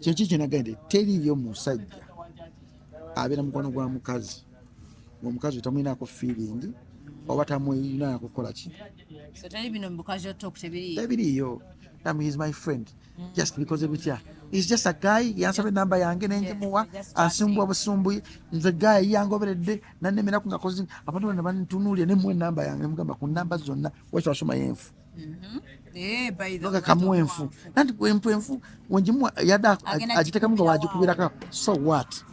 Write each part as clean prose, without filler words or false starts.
Kyeki kyenagambye, teriyo musajja abeera mukwano gwa mukazi ngaomukazi otamwinako feeling oba tamwinako kukola ki. So teri bino mu casual talk, tebiriyo. Tebiriyo. He is my friend just because ebitya, he's just a guy yansaba enamba yange nenjimuwa. Just Ansumbwa busumbuyi. Nze guy yangoberedde nanemeraku nga kozi abantu bonna bantunuulira nemuwa enamba yange, nemugamba ku namba zonna wakyo wasoma yenfu. Eh, by the Nga kamuwa enfu nanti enfu enfu wenjimuwa yadde Agenda agiteekamu nga gikubira. Wagikubirako, so what?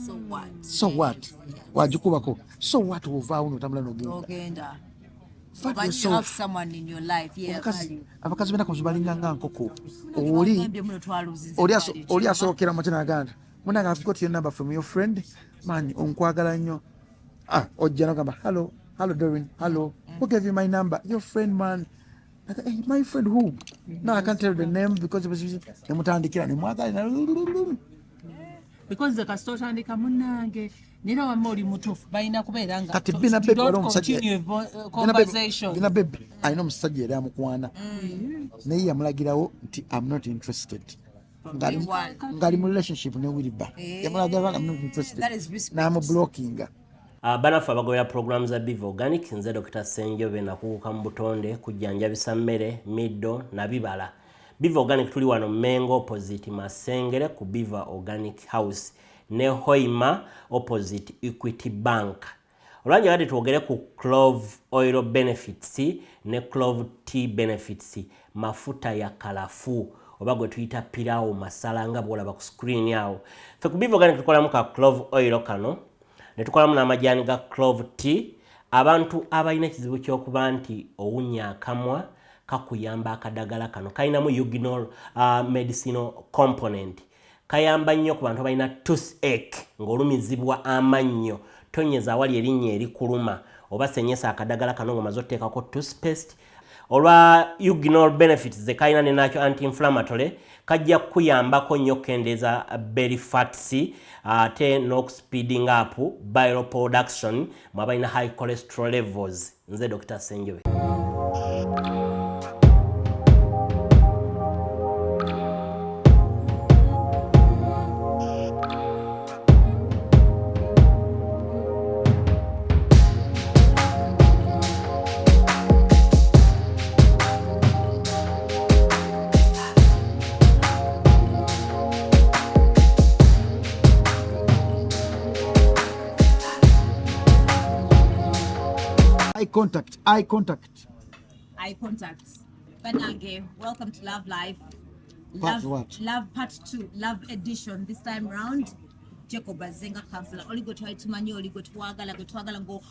So what? So what? Wagikubako, so what? Ovaawo notambula nogenda. Ogenda. Fuck But you yourself. have someone in your life, yeah. Omukazi, abakazi benaku balinga nga nkoko. Oli Ogambye muno twaluzinze. Oli asookera mu kinaganda, munange, I've got your number from your friend, man, onkwagala nnyo. Ah, ojja nogamba, "Hello, hello, Dorin, hello. Who gave you my number?" "Your friend, man." Like, "Hey, my friend who?" "No, I can't tell the name because it was." Nemutandikira nemwagala. Because kasita otandika munnange nera wamma oli mutuufu, balina kubeera nga Kati Bina Baby, waliwo omusajja conversation. Bina Baby alina omusajja era amukwana, naye yamulagirawo nti, "I'm not interested." Ng'ali mu relationship ne Wilba, yamulagirawo, "I'm not interested." That is respect. N'amublockinga. Banaffe abagobera programu za Biva Organic, nze Dr Senjobe, nakuguka mu butonde kujjanjabisa mmere, middo na bibala. Biva Organic tuli wano Mengo, opposite Masengere ku Biva Organic House, ne Hoima, opposite Equity Bank. Olwanjagadde twogere ku clove oil benefits ne clove tea benefits. Mafuta ya kalafu oba gwe tuyita pirawo masala, nga bwolaba ku screen awo. Ffe ku Biva Organic tukolamu ka clove oil kano ne tukolamu n'amajaani ga clove tea. Abantu abalina ekizibu ky'okuba nti owunya akamwa, kakuyamba akadagala kano. Kalinamu eugenol medicinal component, kayamba nnyo ku bantu abalina toothache, ng'olumizibwa amannyo. Tonyeza awali erinnya erikuluma oba senyesa akadagala kano ng'omaze oteekako toothpaste. Olwa eugenol benefits ze kalina ne nakyo anti-inflammatory, kajja kukuyambako nnyo okukendeeza belly fats ate n'okuspeeding up bile production mu abalina high cholesterol levels. Nze Dr Senjobe. Eye contact, eye contact. Eye contact. Banange, welcome to Love Life. Part Love, what? Love part two, love edition. This time round, Jacob Azenga counselor. Oli gwe twali tumanyi, oli gwe twagala, gwe twagala ngo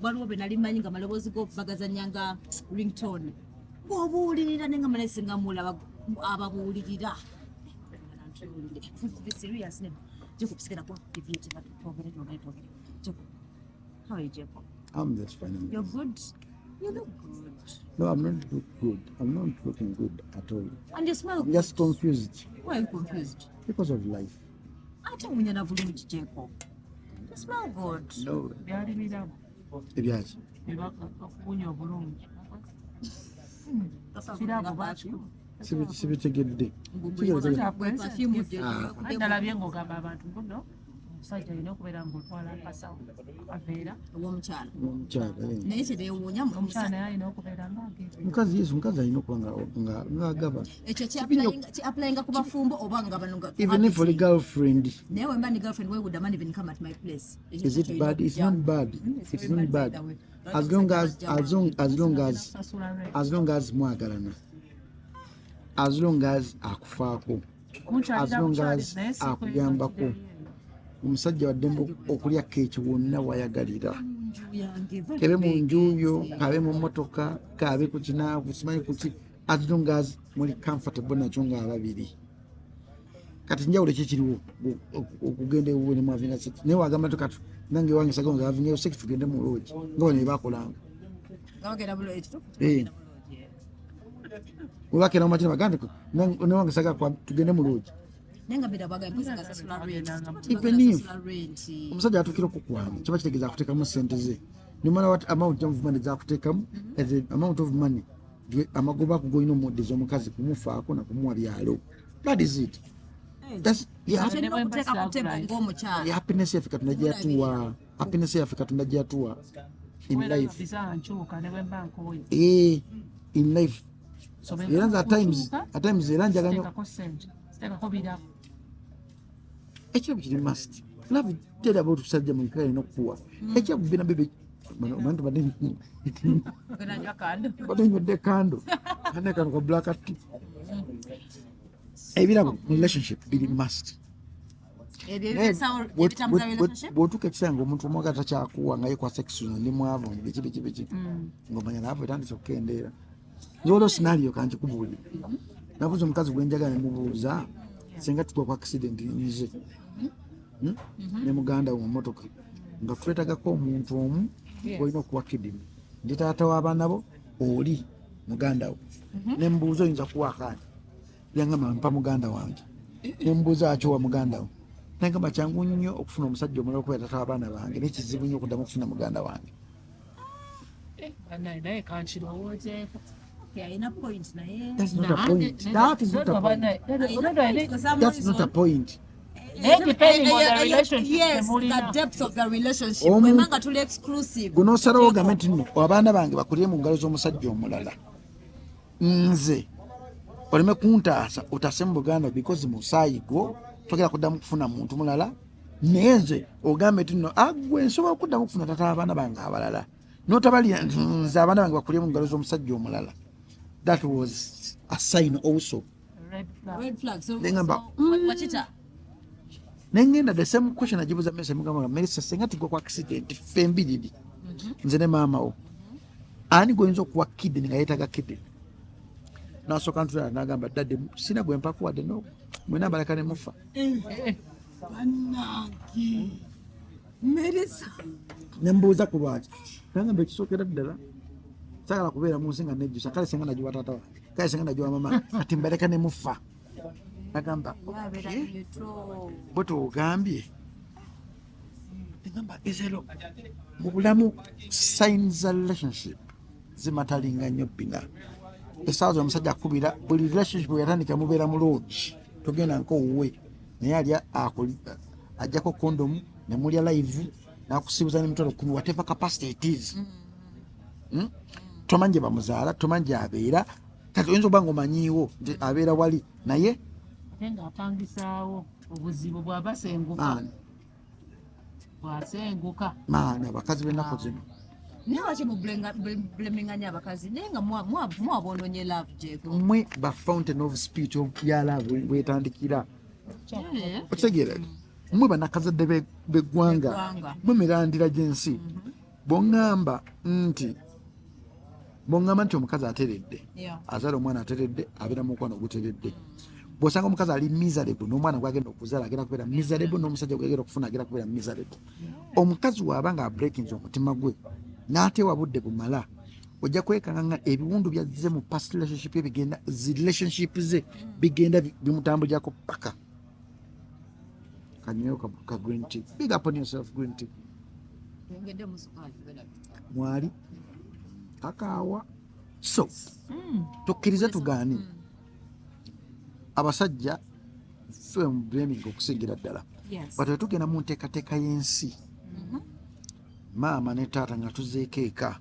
waliwo be nali manyi nga maloboozi go bagazannya nga ringtone. Ng'obuulirira naye nga male singa mulaba ababuulirira. Be serious ne Jacob sigala ku deviate but twogere, twogere, twogere. Jacob, how are you, Jacob? I'm just fine. You're good. You look good. No, I'm not look good. I'm not looking good at all. And you smell I'm just confused. Why are you confused? Because of life. Ate owunya na bulungi, Jacob. You smell good. No. Byali birabo. Ebyaki? Okuwunya obulungi kirabo baki. Sibitegedde. Nalabye ng'ogamba abantu mbuno omusajja alina okubeera ng'otwala akasawo akaveera. Owomukyala. Omukyala, eh. Naye kyetewuunya Omukyala naye alina okubeera ng'agenda. Mukazi, yesu, omukazi alina okuba ng'agaba. Ekyo ki-applyinga ku bafumbo oba nga bano nga Even if oli girlfriend. Naye wemba ni girlfriend, why would a man even come at my place? Is it bad? It's not bad. It's not bad as long as as long Sasula rent. as long as mwagalana, as long as akufaako, as long as akuyambako. Omusajja waddembe okulya keeki wonna wayagalira, kabe mu nju yo, kabe mu motoka, kabe ku kinaavu, simanyi kuki, as long as muli comfortable nakyo ngaababiri. Kati njawulo ki kiriwo okugenda ewuwe nemwavinga sex? Naye wagamba nti kati nange wange saga nga avingayo sex, tugende mu lodge nga bano bebakolanga. Eh. Webakera mumakina bagambe newange saga tugende mu lodge. Even if omusajja atuukira okukwana, kiba kitegeeza akuteekamu sente ze, no matter what amount of money zakuteekamu, the amount of money. Amagoba ago golina omuddiza omukazi kumufaako nakumuwa byalo. That is it. That's, yeah. Ate nina okuteeka ku table ng'omukyala. Yeah, happiness yaffe Katonda gye yatuwa, happiness yaffe Katonda gye yatuwa in life. Bisaa nkyuka ne bwe mba nkooye. Eh, in life. So bwe Era nze at times, nkyuka, at times era njagala nnyo siteekako ssente, siteekako birabo. Ekirabo kiri must. Love teri about kusajja mu alina okukuwa ekirabo bina bibi. Omanyi tubadde Genda nywa kando. Badde nywedde kando ane kano ka black tea. Ebirabo mu relationship biri must. Ebyo Naye ebisawo ebitambuza relationship. Bw'otuuka ekiseera ng'omuntu omwagala takyakuwa nga yekwasa ekisuno, ndi mwavu, biki biki biki, ng'omanya naawe etandise okukendeera. Nze waliwo scenario kankikubuulire. Nabuuza omukazi gwe njagala, ne mubuuza, singa tugwa ku accident nze, Ne muganda we mu motoka, nga twetagako omuntu omu gwolina okuwa kidney, ndi taata w'abaana bo, oli muganda wo, ne mubuuza, oyinza kuwa akaani? Yangamba, mpa muganda wange. Ne mubuuza, akiwa muganda wo? Nagamba, kyangu nnyo okufuna omusajja omulala okubeera taata w'abaana bange, naye kizibu nnyo okuddamu okufuna muganda wange. Eh, bannange, naye kankirowoozeeko. Okay, alina point naye. That's not a point. That is not a point. For some That's not a reason- point. Naye depending on the relationship Yes, temulina. the depth of the relationship. Bwemba nga tuli exclusive. Gwe n'osalawo ogambe nti nno abaana bange bakulire mu ngalo z'omusajja omulala, nze oleme kuntaasa, otaase mu buganda, because musaayi gwo togera kuddamu kufuna muntu mulala, naye nze ogambe nti nno agwe nsobola okuddamu okufuna tata abaana bange abalala, notabalira nti nze abaana bange bakulire mu ngalo z'omusajja omulala. That was a sign also. Red flag. Red flag. So, Nengamba, so, wakita. Nengenda, the same question agibuuza Melissa, mugamba, Melissa, senga tugwa ku accident ffe mbiriri, nze ne maama wo, ani gwoyinza okuwa kidney nga yeetaga kidney? Nasooka ntulala, nagamba, dadde, sina gwe mpakuwadde, no mwena mbaleka ne mufa. Bannange. Melissa. Nembuuza ku lwaki. Nagamba, ekisookera ddala sagala kubeera mu nsi nga nejjusa, kale senga nagiwa taata wange, kale senga nagiwa mama, kati mbaleka ne mufa. Nagamba, Yabeera "Okay." neutral. Bwe tuogambye, egamba ezero mu bulamu signs za relationship zimatalinga nnyo bina. Essaawa zino omusajja akubira buli relationship bwe yatandika mubeera mu lodge, togenda nkowuwe, naye alya ajjako kondomu nemulya live, nakusibuza n'10,000, whatever capacity it is. Tomanyi gye bamuzaala, tomanyi gyabeera. Kati oyinza okuba nga omanyiiwo nti abeera wali, naye Ate ng'apangisaawo obuzibu bw'aba asenguka. Maani. Bw'asenguka. Maani, abakazi b'ennaku zino. Naye lwaki mublaminganya abakazi, naye nga mwaboononye love gyeko? Mmwe ba fountain of spirit of ya love wetandikira. Okitegeera, mmwe banakazadde b'eggwanga. B'eggwanga. Mmwe mirandira gy'ensi. Bw'oŋŋamba nti omukazi ateredde, azaala omwana ateredde, abeera mu mukwano oguteredde. Bw'osanga omukazi ali miserable, n'omwana gwagenda okuzaala agenda kubeera miserable, n'omusajja gwagenda okufuna agenda kubeera miserable. Omukazi waaba nga abreakinze omutima gwe n'atewa budde bumala, ojja kwekanga nga ebiwundu byazze mu past relationship ye bigenda, zi relationship ze bigenda bimutambulirako paka kanyweyo ka green tea. Big up on yourself, green tea. Yongedde mu sukaali gwe. Mwali kakaawa. So tukkirize tugaane, abasajja ffe mu blaming okusingira ddala. But wetugenda mu nteekateeka y'ensi, maama ne taata nga tuzeeko eka,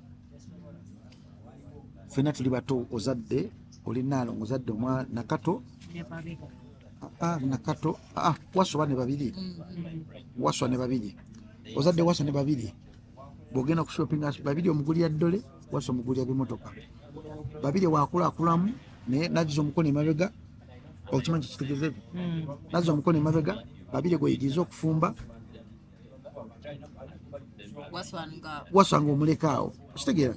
ffenna tuli bato, ozadde, oli naalongo, ozadde omwana nakato. Ne babiri. Ah, nakato, ah, waswa ne babiri, waswa ne babiri, ozadde waswa ne babiri. Bwogenda ku shopping, babiri omugulira ddole, waswa omugulira bimotoka. Babiri wakulakulamu, naye nazza omukono emabega. Okimanyi kikitegeeza ekyo? Nazza omukono emabega, babiri gweyigiriza okufumba. Waswanga. Wasanga omulekaawo, okitegeera?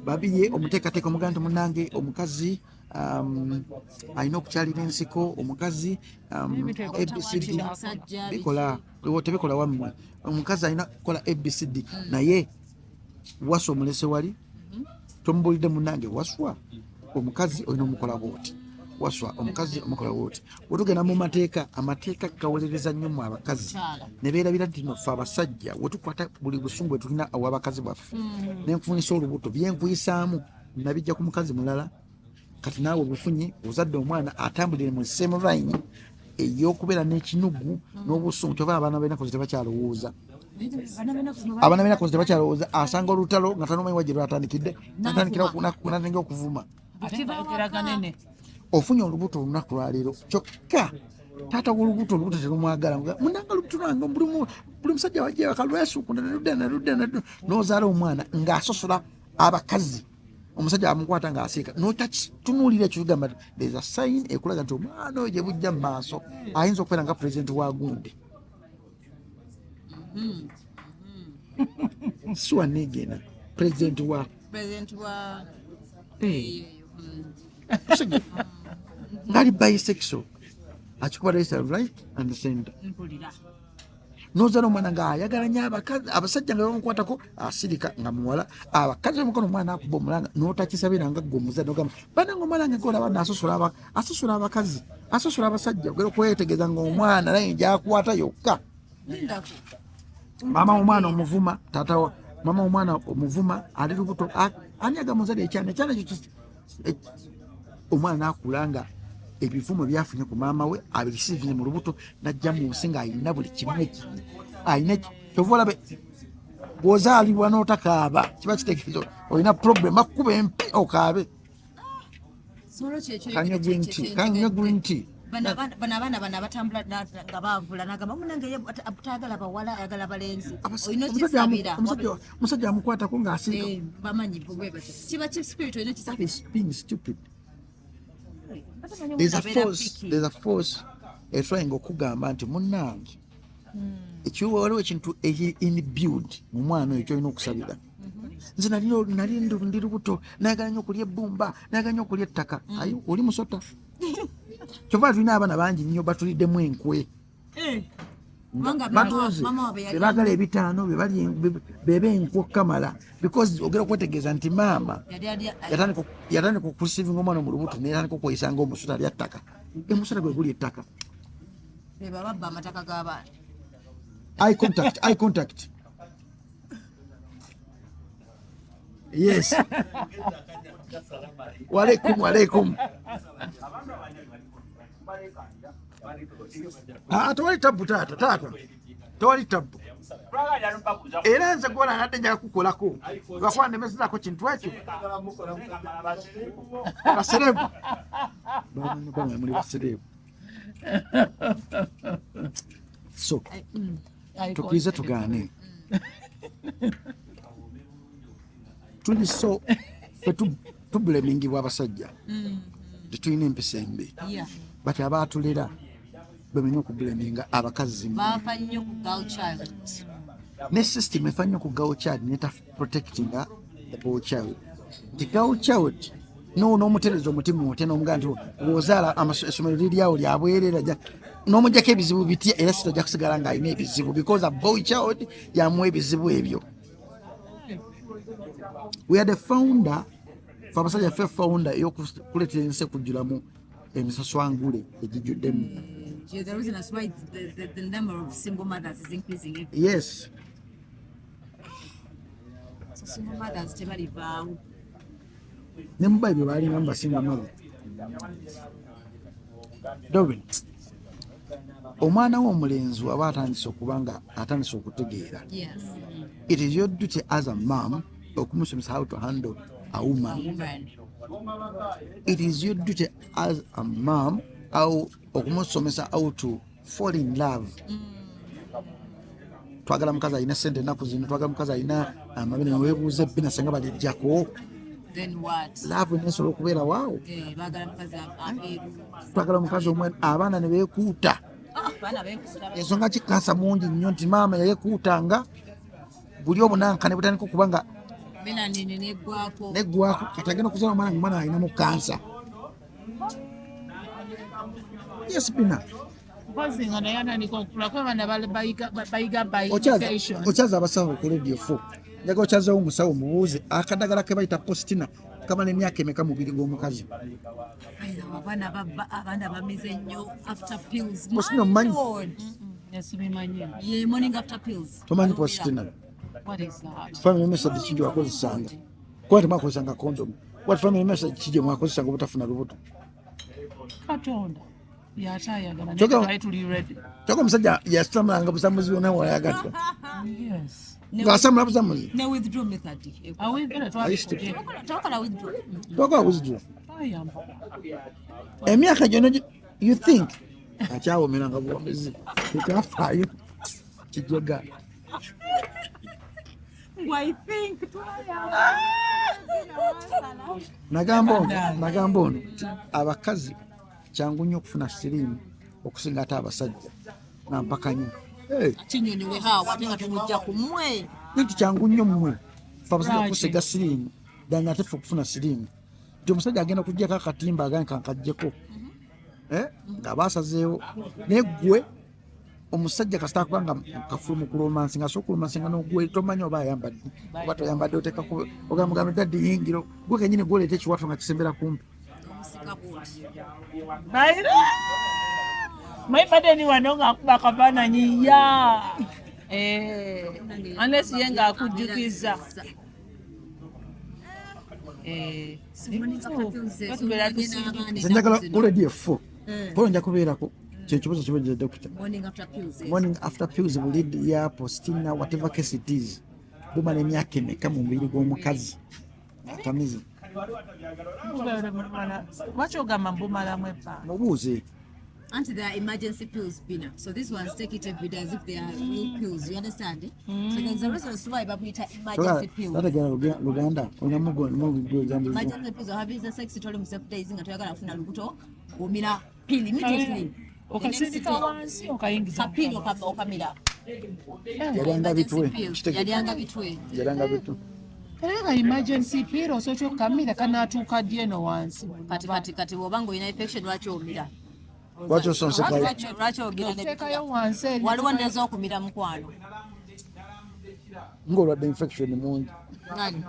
Babiri omuteekateeka, omugamba nti munange omukazi alina okukyalira ensiko, omukazi ABCD. Omusajja. Bikola tebikola wammwe. Omukazi alina kukola ABCD, naye waswa omulese wali tomubulidde, munange waswa omukazi olina omukola bwoti, waswa omukazi omukola bwoti. Wetugenda mu mateeka, amateeka gawolereza nnyo mu abakazi. Mukyala. Ne beerabira nti no ffe abasajja wetukwata buli busungu bwe tulina aw'abakazi baffe, nenkufunyisa olubuto, byenkuyisaamu. Nabijja ku mukazi mulala. Kati naawe obufunye, ozadde omwana atambulire mu same line ey'okubeera n'ekinugu n'obusungu. Kyova abaana b'ennaku zino tebakyalowooza, abaana b'ennaku zino tebakyalowooza. Asanga olutalo nga tanomanyi wa gye lwatandikidde, natandikira okuvuma. Ate nga ayogera ganene. Ofunye olubuto olunaku lwaleero, kyokka taata w'olubuto, olubuto terumwagala. Munanga olubuto lwange, buli musajja wajja bakalwesukunda neludda neludda neludda. N'ozaala omwana ng'asosola abakazi, omusajja amukwata ng'asiika, notakitunuulira ekyo. Kigamba there's a sign ekulaga nti omwana oyo gye bujja mu maaso ayinza okubeera nga pulezidenti wa gundi si wa Nigena, pulezidenti wa President wa ngali bisexual, akikuba left, right and center. Mpulira. Nozaala omwana ng'ayagala nnyo abakazi, abasajja nga bamukwatako asirika, nga muwala abakazi bamukono, omwana akuba omulanga n'otakisabira nga gwe omuzadde, nogamba banange omwana nge golaba asosola abakazi, asosola abasajja. Ogera okwetegeeza ng'omwana naye gyakwata yokka. Maama omwana omuvuma, taata mama omwana omuvuma, ali lubuto. Ani agamba omuzadde ekyana ekyo omwana nakula nga ebivumo byafunye ku maama we abirisivinze mu lubuto, najja mu nsi ng'alina buli kimu ekibi alina. Kyova olabe bw'ozaalibwa n'otakaaba kiba kitegeeza olina problem, bakukuba empi okaabe. Kanywe green tea, kanywe green tea. Bano abaana bano abatambula nga baavula, nagamba munange ye tayagala bawala, ayagala balenzi. Olina okisabira. Omusajja amukwatako ng'asiika. Eh, bamanyi bwe batyo, kiba ki spirit, olina That okisabira. is being stupid. There's a force, there's a force etrying okugamba nti munnange ekiwa waliwo ekintu eki inbuilt mu mwana oyo kyolina okusabira. Nze nali ndi lubuto, nayagala nnyo okulya ebbumba, nayagala nnyo okulya ettaka. Ayi, oli musota. Kyova tulina abaana bangi nnyo batuliddemu enkwe. Kubanga Batunze mama waabwe yali bebagala ebitaano, bebe enkwe okukamala, because ogera okwetegeeza nti maama yali yatandika okusivinga omwana mu lubuto, neyatandika okweyisa nga omusota alya ttaka. Omusota gwe guli ettaka. Be bababba amataka g'abaana. Eye contact, eye contact. Yes, walaikum, walaikum. Ah, tewali tabbu taata, taata tewali tabbu. Era nze gwola nadde njaga kukolako lwakuba nemesezako kintu ekyo. Baserebu muli baserebu, so tukkirize tugaane tuli so fe tubulemingibwa abasajja, tetulina empisa embi, but abaatulera bamenye okubuleminga abakazi. Baafa nnyo ku girl child. Ne system efa nnyo ku girl child neta protectinga the boy child, nti girl child no n'omutereza omutima otya n'omugaa nti bw'ozaala essomero liri awo lyabwerera, n'omugjako ebizibu bitya, era si tojja kusigala ng'alina ebizibu because a boy child yamuwa ebizibu ebyo. We are the founder, fe abasajja ffe founder ey'okuleetera ensi ekujjulamu emisaswangule egijjuddemu. Yeah, the reason that's why the number of single mothers is increasing every So single mothers tebalivaawo. Ne mu Bayibuli balingamu ba single mother. Doreen, omwana we omulenzi waba atandise okuba nga atandise okutegeera, it is your duty as a mom okumusomesa how to handle a woman. Woman. It is your duty as a mom how okumusomesa how to fall in love. Twagala mukazi alina sente ennaku zino, twagala mukazi alina amabere, weebuuza ebbina senga balijjako. Then what? Love nesobola okubeera waawo. Eh, baagala mukazi abeeru. Twagala omukazi omwe abaana ne beekuuta. Ah, baana beekuuta. Ensonga ki kansa mungi nnyo nti maama yayekuutanga buli obunanka ne butandika okuba nga Melanin neggwako. Neggwako, kati agenda okuzaala omwana nga omwana alinamu kansa. Yes, bina. Mpozi nga naye atandika okula kuba abaana bayiga by imitation. Okyaza abasawo ku Radio 4, njaga okyazawo omusawo mubuuze akadagala ke bayita Postina kamala emyaka emeka mubiri gw'omukazi. Abaana abaana bamize nnyo after pills. Postina omumanyi? My Lord. Nesibimanyi. Ye morning after pills. Tomanyi Postina? What is that? Family message kingi wakozesanga kuba temwakozesanga kondomu. What family message kije mwakozesa nga obutafuna lubuto? Katonda yakyayagala. Kyokka- Naye tuli ready. Kyokka omusajja yasamulanga busamuzi bwonna wayagadde. Yes. Ng'asamula busamuzi. Ne withdraw method. Awivere twabikubye. Twakola withdraw. Twakola withdraw. Twayamba. Emyaka gyonna you think akyawomeranga buwomezi, tekyafaayo kijega. I think twayamba. Nagamba ono nti abakazi kyangu nnyo okufuna siriimu okusinga ate abasajja, nga mpakanya. Hey, Kinyonyiwe haawa ate nga tumujja ku mmwe. Nti kyangu nnyo mmwe fe abasajja Lwaki? okusiga siriimu ddala ate ffe okufuna siriimu, nti omusajja agenda kuggyako akatimba agambe kankaggyeko. Eh, ng'aba asazeewo, naye ggwe omusajja kasita akuba nga kafulu mu kuromansi, nga asobola okuromansi nga nogwe tomanyi oba ayambadde oba toyambadde, oteekako ogamba mugamba daddi yingira, gwe kenyini gwoleeta ekiwato nga kisembera kumpi. Omusika bw'oti. Maifadeni wano ng'akuba akafaananyi ya. Eh, unless ye ng'akujjukiza. Eh, tubeera tusindika. Nze njagala already efo polo nja kubeerako kyekibuzo kibuuza dokita. Morning after pills. Morning after pills, buli ya postina, whatever case it is, bumala emyaka emeka mu mubiri gw'omukazi atamize? Lwaki ogamba mbumalamu ebbanga? Mubuuze. Anti there are emergency pills, Bina. So these ones, take it every day as if they are real pills. You understand? So there's a reason as to why babuyita emergency pills. Tategera Luganda, olinamugambo. Emergency pills, ohabiza sex, toli mu safe days nga toyagala kufuna lubuto, omira pill immediately. Okasindika wansi okayingiza. Kapill okamira. Yalyanga bitwe. Emergency pill. Yalyanga bitwe. Yalyanga bitwe. Era nga emergency pill osobola okukamira kanaatuuka ddi eno wansi? Kati bw'oba ng'olina infection, lwaki omira? Lwaki osonsekayo? Lwaki ogira ne Oteekayo wansi eri. Waliwo nez'okumira, mukwano. Ng'olwadde infection mungi. Nani?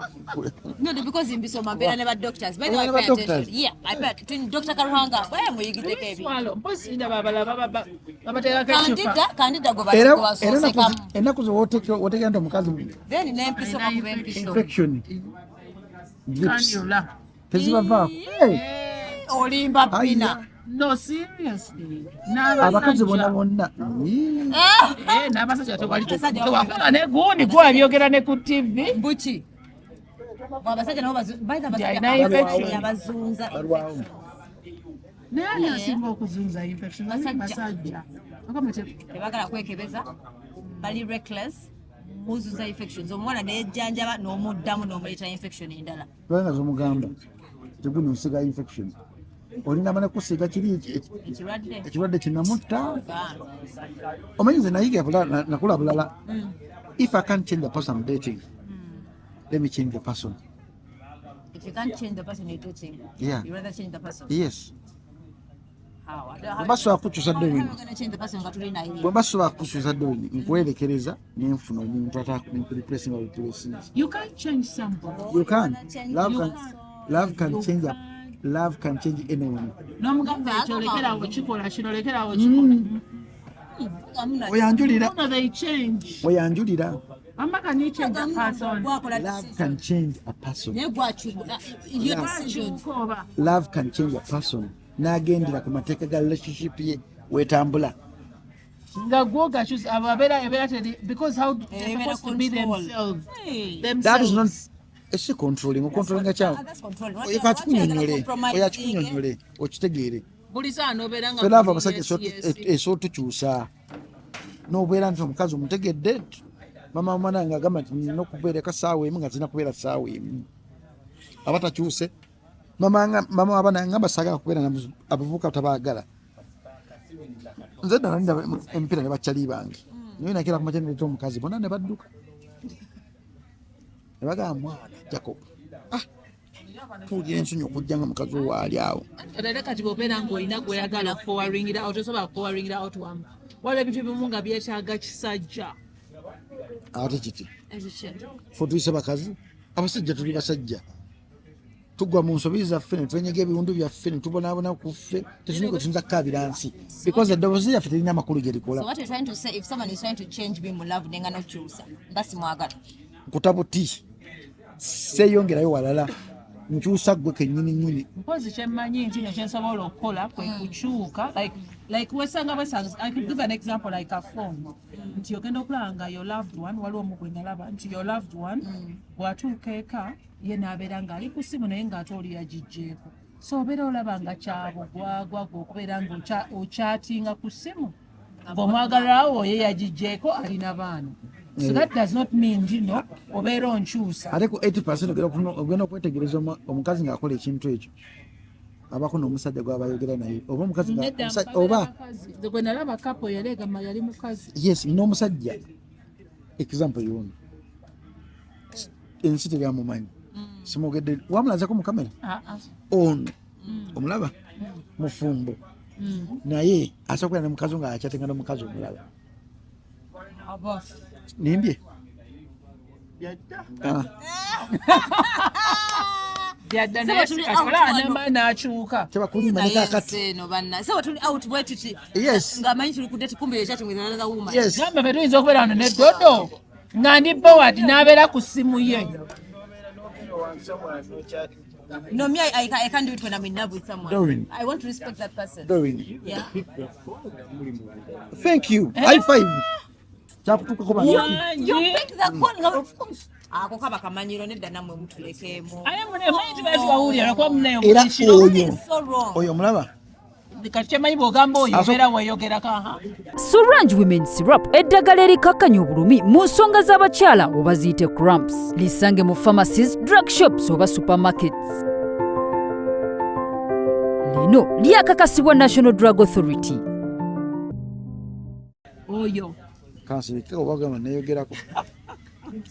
No, because mbisoma, mbeera ne ba doctors. By the way, Obeera I ne ba pay doctors? attention. Yeah, I pay attention. Dr. Karuhanga, bwe muyigiddeko ebintu. Swallow. Mpozi ndaba abalala babateekako ecupa. Kandida gwe Era gwe basoosekamu. ennaku zo wotegera nti omukazi Then n'empiso, bakuba empiso. Infection drips Cannula. tezibavaako. Hey, Olimba, Bina. No, seriously. Abakazi bonna N'abasajja. bonna. Ii. Eh, n'abasajja tewali tewafuna ne gundi gwabyogera ne ku TV. Mbuki. Abasajja nabo by the Nti abasajja alina infection. abazunza. Balwawo. Naye ani asinga okuzunza infection? Basajja. Basajja. Ogamba Tebagala kwekebeza. Bali reckless. Muzuza infections. Omuwala neyejjanjaba n'omuddamu n'omuleeta infection endala. Lwanga zomugamba teguno nsiga infection, olina bana kusiiga kiri Ekirwadde. Ekirwadde kinamutta. Gaana. Omanyi nze nayiga nakula bulala. If I can't change the person I'm dating, let me change the person. If you can't change the person you're dating, Yeah. you rather change the person. Yes. How? Bwe basobola kukyusa How Doreen, are we gonna change the person nga tuli naye? Bwe basobola kukyusa Doreen, nkuwerekereza nenfuna omuntu atakureplacinga replacinga. You can't change somebody. You can. Change Love you can, love can change a, love can change anyone. N'omugamba ekyo lekerawo kikola kino, lekerawo kikola. Oyanjulira. No, they change. Oyanjulira. Mama, can you change a person? Gwakola Love decision. can change a person. Naye gwakyuka your decision. Kyuka oba. Love can change a person n'agendera ku mateeka ga relationship ye wetambula. Nga gwogakyusa abo abeera ebeera teri because how they're Ebeera supposed to be control. themselves. Hey. That is not Themselves. esi controlling, ocontrollinga kyawe. That's control. Oyo kakikunyonyole, oyo akikunyonyole okitegeere. Buli saa n'obeera nga Ffe love buli abasajja yes, yes. esobola tukyusa n'obeera nti omukazi omutegedde. Mama omwana nga agamba nti nina okubeereka saawa emu, nga zirina kubeera saawa emu, aba takyuse. Mama w'abaana ngamba saagala kubeera na abavubuka, tabaagala. Nze ddala ndaba emipiira ne bakyali bange, naye nakera kumakya neleeta omukazi, bonna ne badduka ne bagamba, "Mwana Jacob, ah, tuwulira ensonyi okujja nga mukazi owo ali awo." Ate kati bw'obeera ng'olina gw'oyagala kufowaringira out, tosobola kufowaringira out wamu. Waliwo ebintu ebimu nga byetaaga kisajja. Ate kiti fe tuyise bakazi, abasajja tuli basajja, tugwa mu nsobi zaffe ne twenyega ebiwundu byaffe ne tubonaabona ku ffe, tetulina kwe tuyinza kukaabira nsi because eddoboozi lyaffe terina amakulu gye likola. So what you're trying to say, if someone is trying to change me mu love nenga nokyusa, mba simwagala. Nkuta buti, seeyongerayo walala. Nkyusa gwe kennyini nnyini. Mpozi kyemmanyi nti no kyensobola okukola kwe kukyuka, like wesanga bwesanga. I could give an example like a phone, nti ogenda okulaba nga your loved one, waliwo omu gwe nalaba nti your loved one bw'atuuka eka ye n'abeera ng'ali ku ssimu, naye ng'ate oli yagiggyeko. So obeera olaba nga kyabugwagwa gwe okubeera nga okyatinga ku ssimu ng'omwagalwawo ye yagiggyeko, alina baana. So that does not mean nti no obeera onkyusa. Ate ku 80 ogenda okwetegereza omukazi ng'akola ekintu ekyo abako n'omusajja gw'aba ayogera naye, oba omukazi Nedda, oba bakazi. Gwe nalaba kapo yali egamba yali mukazi. Yes, n'omusajja. Example yono, ensi teryamumanyi, simwogedde, wamulazeko mu kamera. Ah, ah. Ono omulaba mufumbo, naye asobola kubeera ne mukazi nga akyatenga n'omukazi omulala. Aba. Nimbye? Ah, Byadda. Sebo Naye tuli kati out olaba wano. n'akyuka. Tebakulimba ne Naye kakati. ensi eno banna, sebo tuli out bwe tuti ng'amanyi tuli ku date, kumbe you're chatting with another woman. Gamba fe tuyinza okubeera wano ne Dodo nga ndi bored, n'abeera ku ssimu ye. No, me, I can't do it when I'm in love with someone. Doreen. I want to respect that person. Doreen. Yeah. Thank you, high five. Kyakutuukako bano. You Wangi. pick the call. Ako kaba kamanyiro, nedda nammwe mutulekeemu. Aye mune manyi tubeera tubawulira lwakuba muneyo Era mukiro. oyo It's so wrong. oyo omulaba. Kati kyemanyi bw'ogamba oyo obeera weeyogerako aha. Sorange Women Syrup, eddagala erikakkanya obulumi mu nsonga z'abakyala oba ziyite cramps. Lisange mu pharmacies, drug shops oba supermarkets. Lino lyakakasibwa National Drug Authority. Oyo. Kansirike oba gamba neyogerako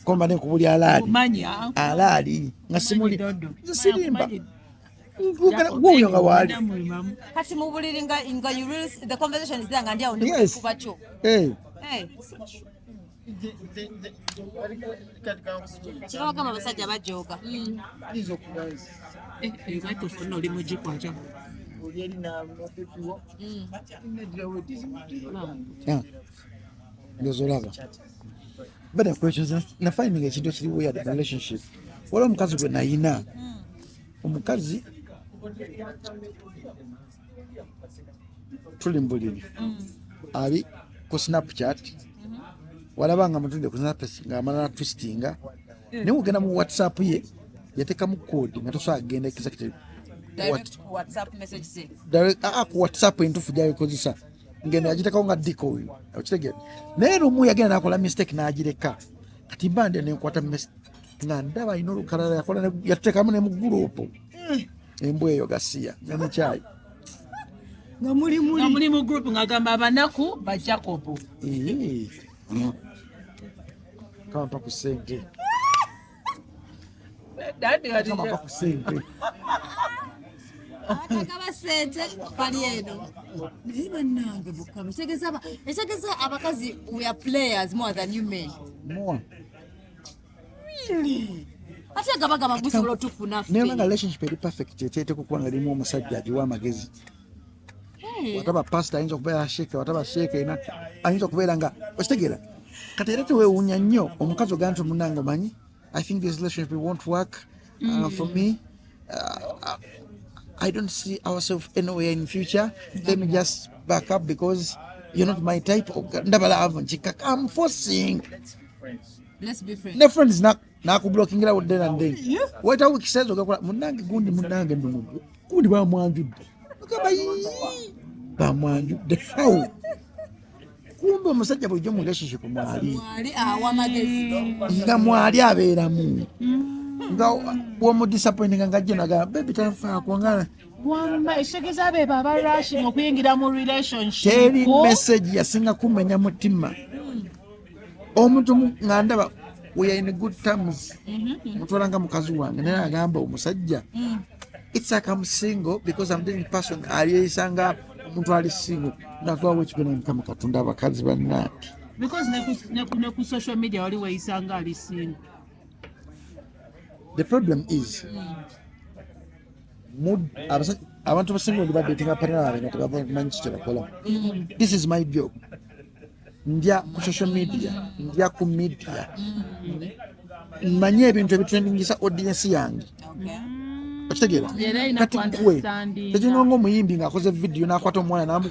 komba nekubuli alaali. Manya. Alaali nga simuli. Dodo. Nze sirimba gwoyo nga waali. Kati mu buliri nga you really, the conversation is there nga ndi awo ndi kuba kyo. Eh, Hey. Kibagamba abasajja bajooga. Eyo microphone oli mugikwata. Ah, ndowooza olaba but the questions nafinding ekintu ekiri weird in relationship. Waliwo omukazi gwe nayina, omukazi tuli mu buliri, ali ku Snapchat. Walaba nga mutudde ku Snapchat ng'amala twistinga, naye ogenda mu WhatsApp ye yateekamu code nga tosobola kugenda exactly. Direct WhatsApp message ze. Direct, ah, ku WhatsApp entuufu gyabikozesa ngendo yagiteekawo nga decoy, okitegeera? Naye lumu yagenda nakola mistake n'agireka. Kati mba ndi nenkwata nga ndaba alina olukalala yakola yatuteekamu ne mu group embwa eyo gasiya nga nekyayi. Nga muli Nga muli mu group ng'agamba abanaku ba Jacob. Kampa ku ssente. Daddy kati Kampa ku ssente. Abataka ba ssente bali eno. Naye bannange bukama ekitegeeza abakazi, we are players more than you men. More. Really? Ate nga bagamba musobola otufuna Naye nga ffe. relationship eri perfect eteeteka okuba nga erimu omusajja agiwa amagezi. Wataba pastor ayinza okubeera sheeke, wataba sheeke ena ayinza okubeera nga okitegeera. Kati era teweewuunya nnyo omukazi ogamba nti munange omanyi, I think this relationship won't work for me. I don't see ourselves anywhere in future. Let me just back up because you're not my type. Ndaba love nkikaka, I'm forcing. Let's be friends. Ne friends nakublockingira then and then. Weta weeks ogakola munange gundi, munange nno gundi bamwanjudde. Ogamba, "Yii, bamwanjudde how?" Kumbe omusajja bulijjo mu relationship mwali Mwali awa amagezi. Nga mwali abeeramu nga bwomudisappointinga nga jjo nagamba baby tanfaako nga Wamba ekitegeeza beebo abarashinga okuyingira mu relationship. Teri message yasinga kumenya mutima. Omuntu nga ndaba we are in good terms, mutwala nga mukazi wange, naye agamba omusajja, it's like I'm single because I'm dating person aliyeyisa nga omuntu ali single. Navaawo ekigenda mukama Katonda, abakazi bannange. Because ne ku social media wali weeyisanga ali single. The problem is abantu abasinga oli badatinga partner baabwe nga tebamanyi ki kyebakola. This is my job. Ndya ku social media, ndya ku media, manye ebintu ebitrendingisa audience yange. Okay. Okitegeera? Era erina Kati gwe ku-understandinga. tekiringa ngaomuyimbi ng'akoze vidiyo n'akwata omwana namu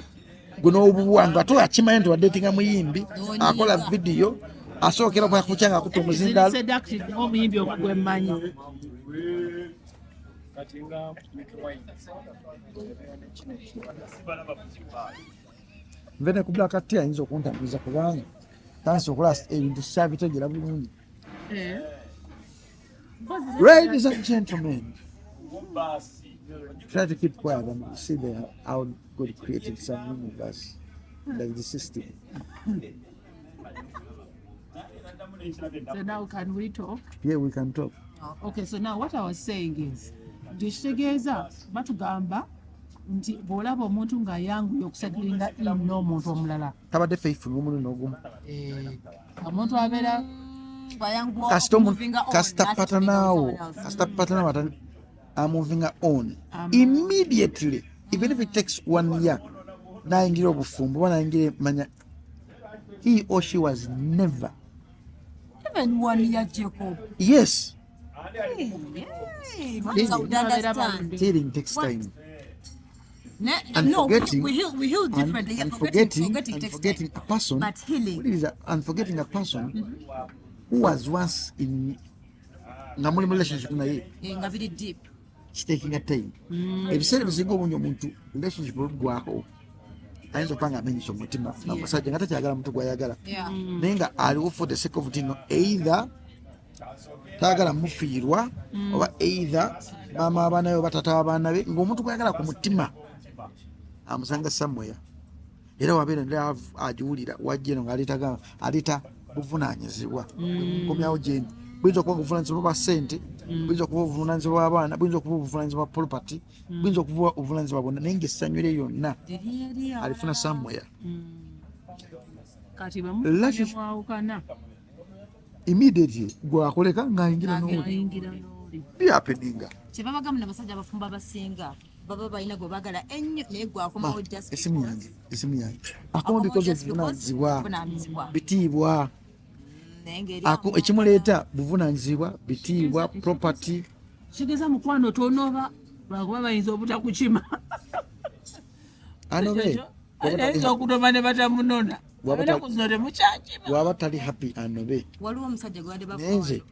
gwe n'obuwa nga ate akimanyi nti wadetinga muyimbi akola vidiyo asookera bwakukya nga akutta Ziri omuzindaalo. seductive ng'omuyimbi ogwo gwe mmanyi. Nve ne ku Black Tea ayinza okuntambuza kubanga tansi okola ebintu sabitegera bulungi. Eh. Ladies and gentlemen, try to keep quiet and see how God created some universe, like the system. So now can we talk? Yeah, we can talk. Okay, so now what I was saying is nti ekitegeeza batugamba nti bw'olaba omuntu ng'ayanguye okusettlinga in n'omuntu omulala, Tabadde faithful n'omulundi n'ogumu. eh, omuntu abeera Kasita kasita patanaawo, kasita patanaawo amovinga on immediately, even if it takes one year, nayingira obufumbo oba nayingira manya he or she was never Even one year, Jacob. Yes. Hey, I would understand. Healing takes time. And No, forgetting, we heal differently. Yeah, and forgetting, forgetting, forgetting and takes forgetting time. a person, But healing. what is that? And forgetting a person who was once in nga muli mu relationship naye, Eh, nga biri deep. kitakinga time. Ebiseera ebisinga obungi omuntu relationship oluggwako ayinza okuba nga amenyesa omutima nga musajja nga takyagala muntu gwayagala, naye nga aliwo for the sake of tino, either tayagala mufiirwa oba either maama w'abaana be oba tata w'abaana be, ng'omuntu gwayagala ku mutima amusanga somewhere, era wabeera love agiwulira wajja eno ng'aleeta aleeta buvunaanyizibwa. Nkomyawo gyendi, buyinza okuba obuvunanyizibwa bwa ssente, buyinza okuba obuvunanyizibwa bw'abaana, buyinza okuba obuvunanyizibwa bwa property, buyinza okuba obuvunanyizibwa bwonna, naye ngaessanyu lye yonna alifuna somewhere. Kati Relationship- bwemwawukana, immediately gwakoleka ng'ayingira n'oli. Ayingira n'oli. Bihappeninga. Kyebabagamba nabasajja abafumbo abasinga baba balina gwe baagala ennyo, naye gwakomawo just Esimu because- yange, esimu yange. Akoma because just because obuvunanyizibwa, buvunaanyizibwa. bitiibwa. Naye ng'eri Ekimuleeta buvunanyizibwa, bitiibwa, property. Kitegeeza mukwano tonoba lwakuba bayinza obutakukima. Anobe. Ayinza okunoba ne batamunona. Abeera ku zino temukyakima. Bwaba tali happy anobe. Waliwo omusajja gwe badde Naye nze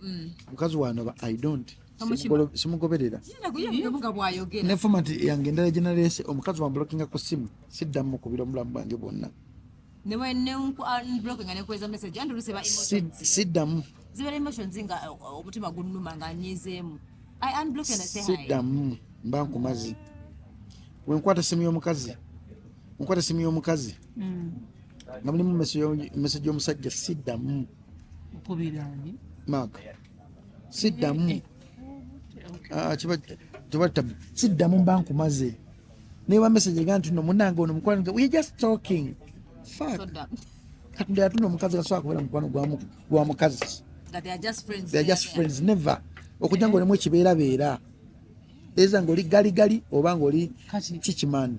mukazi wanoba, I don't Tomukiba. Simugoberera. Nga bwayogera. Ne format yange endala gye naleese, omukazi wambulokinga ku ssimu, siddamu mukubira omulamu bwange bwonna. Nga nekuweza message and oluusi eba emotions. Siddamu. Zibeera emotions nga omutima gunnuma nga nyizeemu, I unblock and I say hi. Siddamu, mba nkumazi. Wenkwata essimu y'omukazi, nkwata essimu y'omukazi nga mulimu message y'omusajja, siddamu. Okubirani? Mark, siddamu. Ah, kiba tabu. Siddamu, mba nkumaze. Neba message ega nti no munange ono mukwano gwe, we just talking, fuck. Sodda. Katonda yatunda omukazi gasobola kubeera mukwano gwa mukazi. Nga they are just friends. They are just friends, never okujja ngaolimu ekibeerabeera eza ngaoli galigali oba ngaoli Kati kikimani.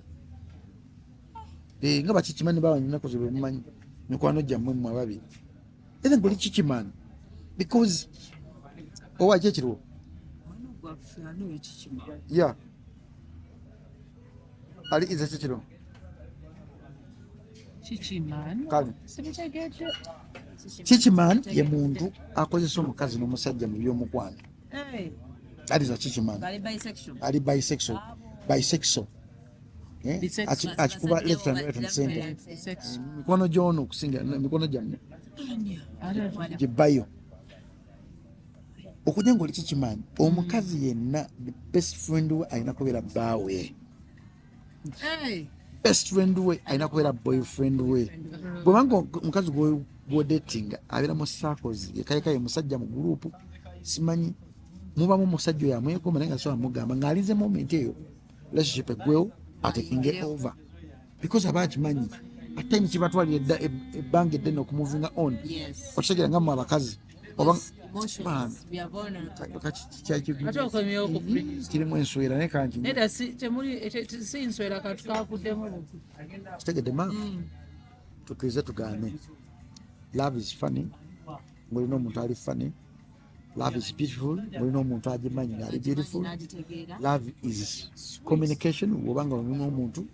Eh, nga bakikimani bawa ennaku ze bwemumanyi mikwano gyammwe mmwe ababiri, era ngaoli kikimani because owa ki ekiriwo. Gwaffe ani wekikima? Ya ali ize kikiro. Kikiman. Kale. Sibitegedde. Kikiman ye muntu akozesa omukazi n'omusajja mu by'omukwano. That is a kikiman. Bali bisexual. Ali bisexual, bisexual. Eh? Bisexual. Akikuba left and right and center. Mikono gy'ono okusinga emikono gyammwe gyebayo okujja ngaoli kikimanyi omukazi yenna, the best friend we alina kubeera bbaawe, best friend we alina kubeera boyfriend we. Bwebanga omukazi gwodatinga abeera mu circles yekayekaye musajja mu group, simanyi mubamu omusajja oyo amwegomba, naye nga sobola mugamba ng'alinze moment eyo relationship eggwewo atakinge over, because aba akimanyi at time kibatwalira ebbanga eddene okumuvinga on. Okitegera nga mmwe abakazi oba Emotions, Man. we are vulnerable. Ate okomyewo ku free. Kirimu enswera naye kanki. Nedda, si temuli si nswera, katu kakuddemu buti. Kitegedde ma tukkirize tugaane, love is funny ng'olina omuntu ali funny. Love is beautiful. Mulina omuntu agimanyi ngaali beautiful. N'agitegeera. Love is communication. Bwobanga olina omuntu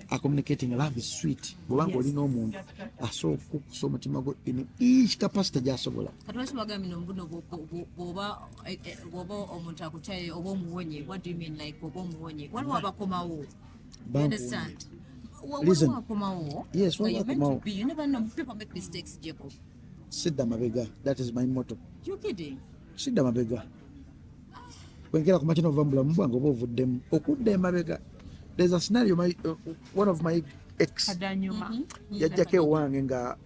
acommunicating, love is sweet. Bwobanga olina omuntu asobola okukukusa omutima gwo in each capacity gyasobola. Kati lwaki bagambye no mbuno bw'oba omuntu akukyaye oba omuwonye? What do you mean, like oba omuwonye? Waliwo abakomawo. You understand? Listen. Waliwo akomawo. Yes, Nga waliwo you're meant to akomawo. be. You never know. People make mistakes, Jacob. Sidda mabega, that is my motto. You kidding? Sidda mabega. Bwenkera kumakya nova mu bulamu bwange oba ovuddemu okudda emabega, there's a scenario, one of my ex Kadanyuma. yajjako ewange nga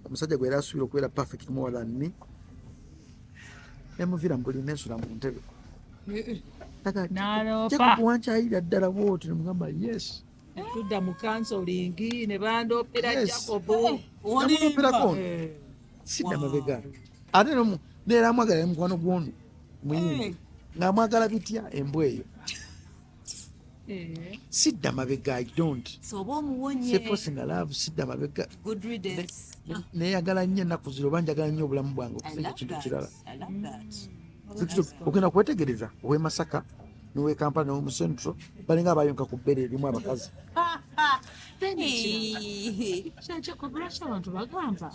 omusajja gwe yali asuubira okubeera perfect more than me, nemuviira mubuli nensula mu ntebe. N'aloopa. Jacob wankyayira ddala bwoti, nemugamba yes. Tudda mu counseling ne bandoopera. Yes. Jacobo. Namuloperako. Eh. Sidda mabega. Ate neera amwagala ne mukwano gwono muyimbi ng'amwagala bitya embwa eyo. Eh. Sidda mabega, I don't. So oba omuwonye. Sefosinga love, sidda mabega. Good riddance. Neyagala nnyo ennaku zino oba njagala nnyo obulamu bwange I okusinga love ekintu that. kirala. I love that. Ogenda kwetegereza ow'e Masaka n'ow'e Kampala n'ow'omu Central balinga abayonka ku bbere erimu abakazi. Hey. Jacob, lwaki abantu bagamba,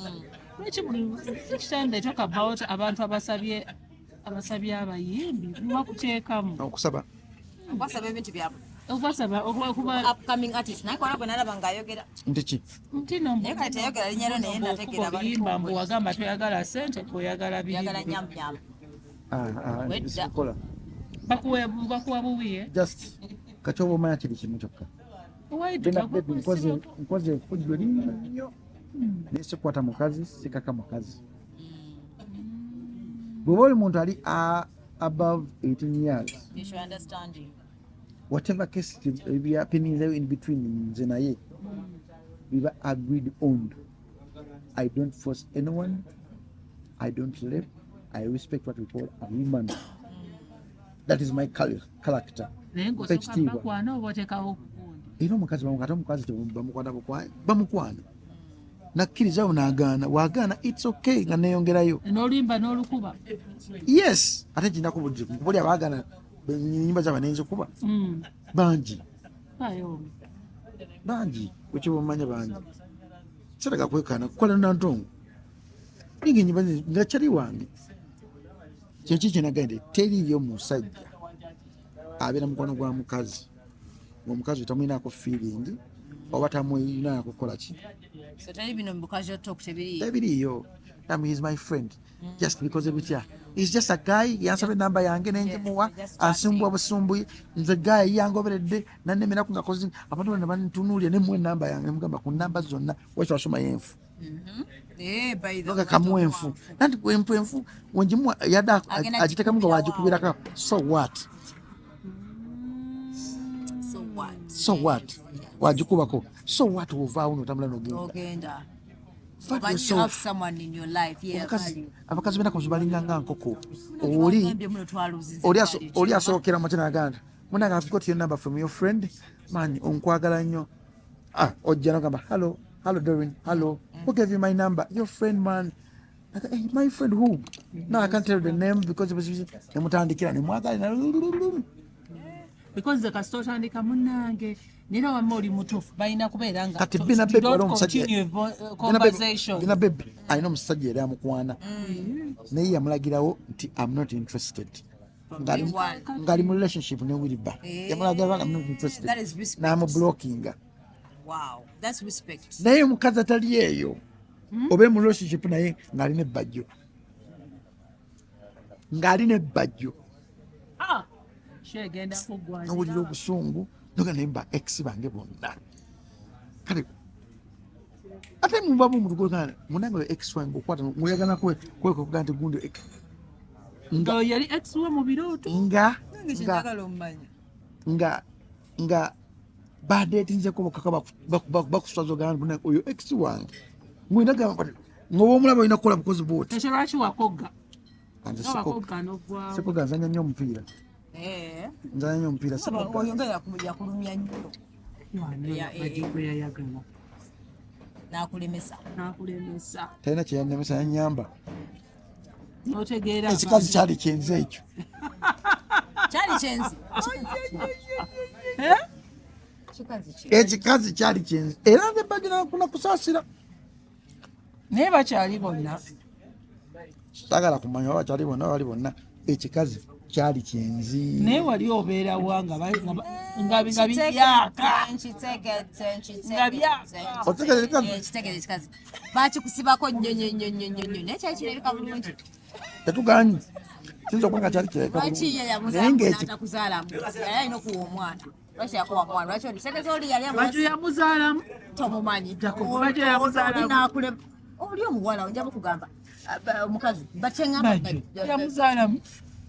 lwaki buli each time they talk about abantu abasabye abayimbi mubakuteekamu? Okusaba. Okwasaba ebintu byabwe. Okwasaba okuba Upcoming artist. Naye kola bwe nalaba ng'ayogera. Nti ki? Nti no. Naye kale teyayogera linnya lyo, naye nategeera Okuba oluyimba bali mbu wagamba toyagala sente, oyagala Yagala biri. nyam nyam. Ah, ah, Wedda. sikola. Bakuwa bubi, eh? Just kati oba omanya kiri kimu kyokka. Why do Bena baby, nkoze effujjo lingi nnyo naye sikwata mukazi, sikaka mukazi. Bw'oba oli muntu ali above 18 years, You should understanding. whatever case ebyapininzeyo in between nze naye biba agreed on. I don't force anyone, I don't rape. I respect what we call a woman. That is my character. Naye Mpa ng'osooka ekitiibwa. bakwana oba oteekawo okugundi? Era omukazi ate omukazi bamukwata bamukwana nakkirizawo n'agaana, wagaana it's okay, nga neyongerayo. N'oluyimba n'olukuba? Yes, ate kinako buli abaagaana enyimba zaabwe nenzikuba. Bangi. Ayo. Bangi wekiba omanya bangi seraga kwekaana kukola nantongo ninga enyimba nga kyali wange. Kyeki kyenagende, teriyo musajja abeera mukwano gwa mukazi ngaomukazi tamwinako feeling oba tamwinako kukola ki. So teri bino mu casual talk, tebiri. Tebiriyo. I mean, he's my friend just because ebitya, he's just a guy yansaba enamba yange nenjimuwa. Yes, just Ansumbwa busumbuyi. Nze guy yangoberedde nanemeraku nga kozi abantu bonna bantunuulira nemuwa enamba yange, nemugamba ku namba zonna waki wasoma yenfu. Eh, by the Nga kamuwa enfu nanti enfu enfu wenjimuwa yadde Agenda agitekamu nga gikubira. wagikubirako, so what? So what? So what? Wagikubako, so what? Ovaawo notambula nogenda. Ogenda. Fuck But you yourself. have someone in your life. Yeah, value. Abakazi benaku balinga nga nkoko oli. Bagambye muno twaluzinze value. Oli asookera makya nagamba nti munange, I've got your number from your friend, man, onkwagala nnyo. Ah, ojja nogamba hello, hello Doreen, hello, who gave you my number? Your friend, man. Like, hey, my friend who? No, I can't tell the name because nemutandikira nemwagala. Because kasita otandika munnange nera wamma oli mutuufu, balina kubeera nga Kati Bina Baby don't wali omusajja continue conversation. Bina Baby alina omusajja era amukwana naye yamulagirawo nti I'm not interested. Day one. Ng'ali mu relationship ne Wilba, Eh, yamulagirawo I'm not interested. That is respect. N'amublockinga. Wow, that's respect. Naye omukazi atali eyo oba mu relationship naye ng'alina ebbajjo, ng'alina ebbajjo. Ah, kyegenda kuggwa. Nowulira obusungu noga naye ba ex bange bonna. Kale ate mubamu omuntu gwogana munange oyo ex wange okwata ngoyagala kwekuga nti gundi nga Oyo yali ex we mu birooto. Nga Nange nga kyenjagala omumanya. Nga badeetinzeko bokaka bakuswaza ogamba nti munange oyo ex wange ngwina gamba ngoba omulaba olina kukola bukozi bwoti. Ekyo lwaki wakogga? Nze Nga wakogga n'oggwawo. Sikoga, nzanya nnyo omupiira. Eh. Nzanya nnyo omupiira, sikoga. Oyo nga yakulumya nnyo. Ya, eh, Bajjo gwe yayagala. N'akulemesa. N'akulemesa. Talina kyeyannemesa, yanyamba. Notegeera. Ekikazi kyali kyenzi ekyo. Kyali kyenzi. Eh? Kikazi ki? Ekikazi kyali kyenzi, era nze bagira nakusaasira. Naye bakyali bonna. Sagala kumanya oba bakyali bonna, bali bonna. Ekikazi kyali kyenzi. Naye wali obeerawa nga nga bibyaka? Nkitegedde. Nga byaka. Nkitegedde. Otegeera ekikazi? Ekitegedde ekikazi bakikusibako nnyo nnyo nnyo nnyo nnyo nnyo, naye kyali kirabika bulungi. Tetuganyi, kiyinza okuba nga kyali kirabika Lwaki ye bulungi, naye yamuzaalamu ngaeki n'atakuzaalamu? Yali alina okuwa omwana. Lwaki yakuwa omwana? Lwaki oli tegeza oli yali Bajjo yamuzaalamu. Tomumanyi. Jacob, Bajjo yamuzaalamu. Oli n'akule oli omuwala nja kukugamba omukazi bakyeŋŋamba. Bajjo yamuzaalamu.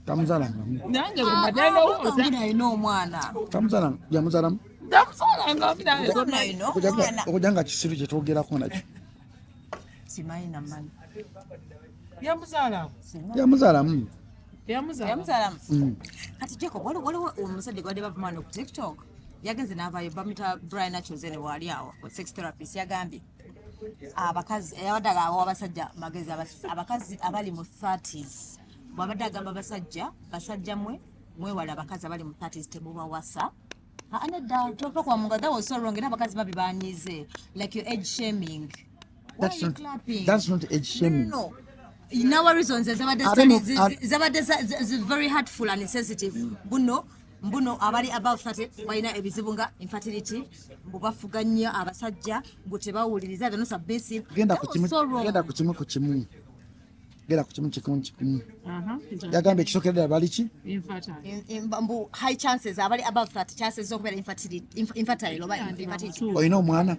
Tamuzaalangamu. Nange bwe mbadde ndowooza. Alina omwana. Tamuzaalanga, yamuzaalamu. Yamuzaalangamu nange. Alina omwana. Okujja nga kisiru kyetwogerako nakyo. Simanyi namanyi. Yamuzaalamu. Yamuzaalamu. Yamuzaalamu. Yamuzaalamu. Kati Jacob, waliwo omusajja gwadde bavuma wano ku TikTok, yagenze n'avaayo, bamita Brian Achozene, waali awo sex therapist, yagambye abakazi, yabadde awa abasajja magezi, abakazi abali mu 30s, bwabadde agamba abasajja, basajja mwe mwewale abakazi abali mu 30s, temubawasa. Ah, nedda, tokwamanga, that was so wrong, era abakazi babi banyize, like your age shaming. Why That's are you not, clapping? that's not age shaming. No, no. In our reasons ezabadde Ate no- zabadde very hurtful and insensitive. Buno mbuno abali above 30 balina ebizibu nga infertility, mbu bafuga nnyo abasajja, mbu tebawuliriza, they're not submissive. Genda That ku was kimu. so wrong. Genda ku kimu ku kimu, genda ku kimu kimu kimu. Yagambye ekisookera ddala bali ki? Infertile. Mbu high chances, abali above 30, chances z'okubeera infertile oba infertility. Olina omwana?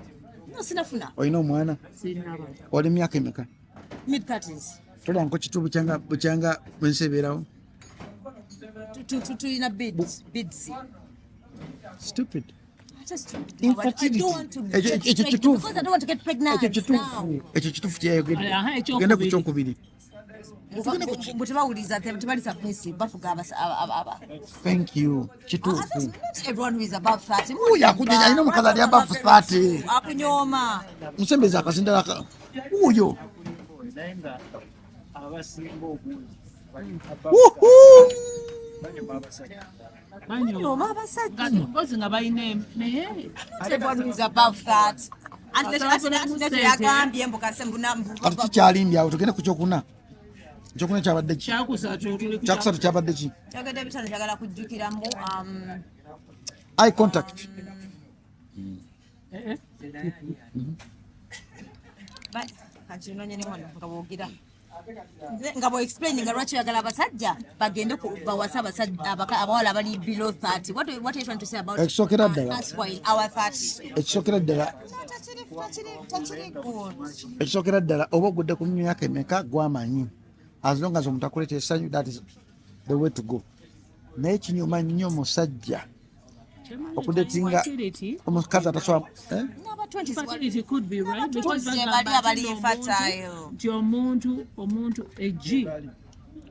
No, sinafuna. Olina omwana? Sinaba. Oli myaka emeka? Mid 30s. Tolyanko kitu bukyanga bukyanga ensi ebeerawo. Tulina beads. Stupid. Ate stupid. Infertility. I don't want to get Ekyo pregnant kituufu. because I don't want to get pregnant Ekyo now. kituufu, ekyo kituufu kyeyayogedde. Aha, ekyokubiri. Genda ku kyokubiri. Mbu tebawuliriza, tebali submissive, bafuga Thank you. Ah, Kituufu. not everyone who is above 30. Wuuyo akunyenya, alina omukazi ali above 30. Akunyooma. Musembeza akasindala wuuyo. Naye nga abasinga obungi bali Wuhu! banyuma abasajja. Banyooma abasajja. Mpozi nga balina naye Not everyone who is above 30. Ate yagambye mbu kase mbu Kati kikyalimbye awo, tugende ku kyokuna. Ekyokuna kyabadde ki? Kyakusatu tuli ku. Kyakusatu kyabadde ki? Kyogedde ebitano, njagala kujjukira mbu Eye contact. Eh, eh. Kakinonye ne wano nga bwogira nga bwe explaining lwaki oyagala abasajja bagende bawase abasajja abawala abali below 30. What are you trying to say about Ekisookera ddala. us while our 30? Ekisookera ddala. Takiri good. Ekisookera ddala, oba ogudde ku myaka emeka gwamanyi, as long as omuntu akuleeta essanyu, that is the way to go. Naye kinyuma nnyo musajja okudatinga Infertility. omukazi atasobola, eh? N'aba 20s Infertility could be right because gye bagamba bali abali nti infertile. nti omuntu eggi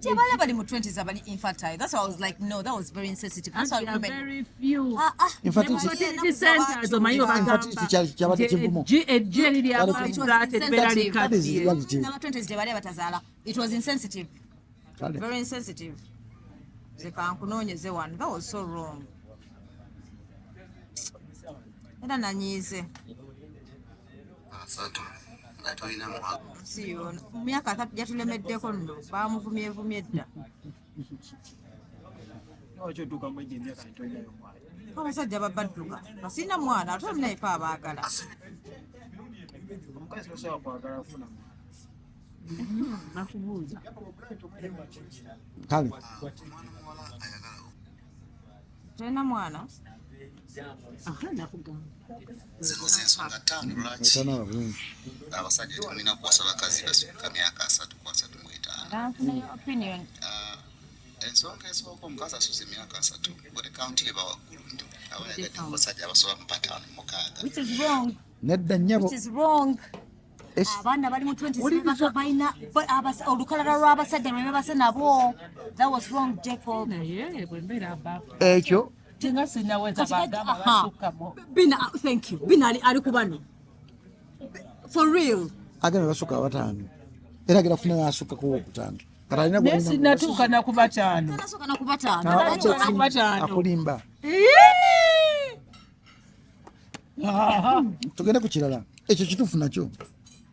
Gye bali abali mu 20s abali infertile. That's why I was like, no, that was very insensitive. That's why There are women very few. Ah, ah. Infertility- Fertility centers omanyi obagamba Infertility kyabadde kivumo. eggi eriri It was above libeera insensitive. That is likaddiye. reality. N'aba 20s gye bali abatazaala. It was insensitive. Kale. Very insensitive. Nze kankunoonyeze wano. That was so wrong. Era nanyiize. 30 nga tolina mwana. Si yono. Mu myaka 30 gyatulemeddeko nno baamuvumyevumye dda. Lwaki otuuka mu egyo emyaka ne tolinayo mwana? Abasajja babadduka nga sirina mwana, ate olina efe abaagala. Omukazi tosobola kwagala kufuna mwana. Nakubuuza. Kale. Omwana muwala ayagala Tolina mwana. Aha, nakugamba. Zino zensonga ttaano lwaki Etanaba bulungi. abasajja temulina kuwasa bakazi basukka myaka 30 ku 35. Era opinion. Ah, ensonga esooka, omukazi asusa emyaka 30, body count eba waggulu nnyo, aba yagadde ku basajja abasoba mu bataano mukaaga. Which is wrong. Nedda nnyabo. Which is wrong. Abaana bali mu 20s balina olukalala lw'abasajja lwe babase nabo. That was wrong, Jacob. Naye bwe mbeera above Ekyo. Singa sinaweza bagamba Aha. basukkamu. Bina, thank you. Bina ali ku bano for real. Agenda basukka abataano, era agenda kufunayo asukka ku wokutaano. Kati alina Naye gw'alina- sinatuuka na ku bataano. Tanasooka na ku bataano. Tanatuuka na ku bataano. Akulimba. Aha. Tugende ku kirala, ekyo kituufu nakyo. Tuba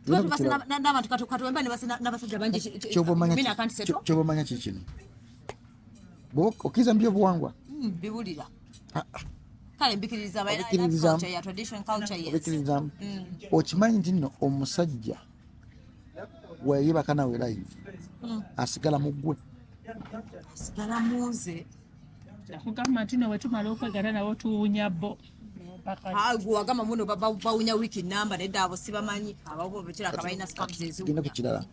Tugende ku tubase kirala. n'abantu katuwemba ne base n'abasajja bangi Kyoba omanya mina akanti seto. kyoba omanya kikino, bw'oba okkiriza mu byobuwangwa. Biwulira. Ah, ah. Kale mbikiririza Obikkiririzaamu. culture ya tradition culture, yes. Obikkiririzaamu, okimanyi nti nno omusajja weyebaka nawe live asigala mu ggwe. Sigala munze. Nakugamba nti no bwe tumala okwegatta nabo tuwunya bo. Mpaka- Ah, gwe wagamba muno bawunya wiiki namba. Nedda, abo sibamanyi, abo bekiraka balina sperms Tugende eziwunya. ku kirala.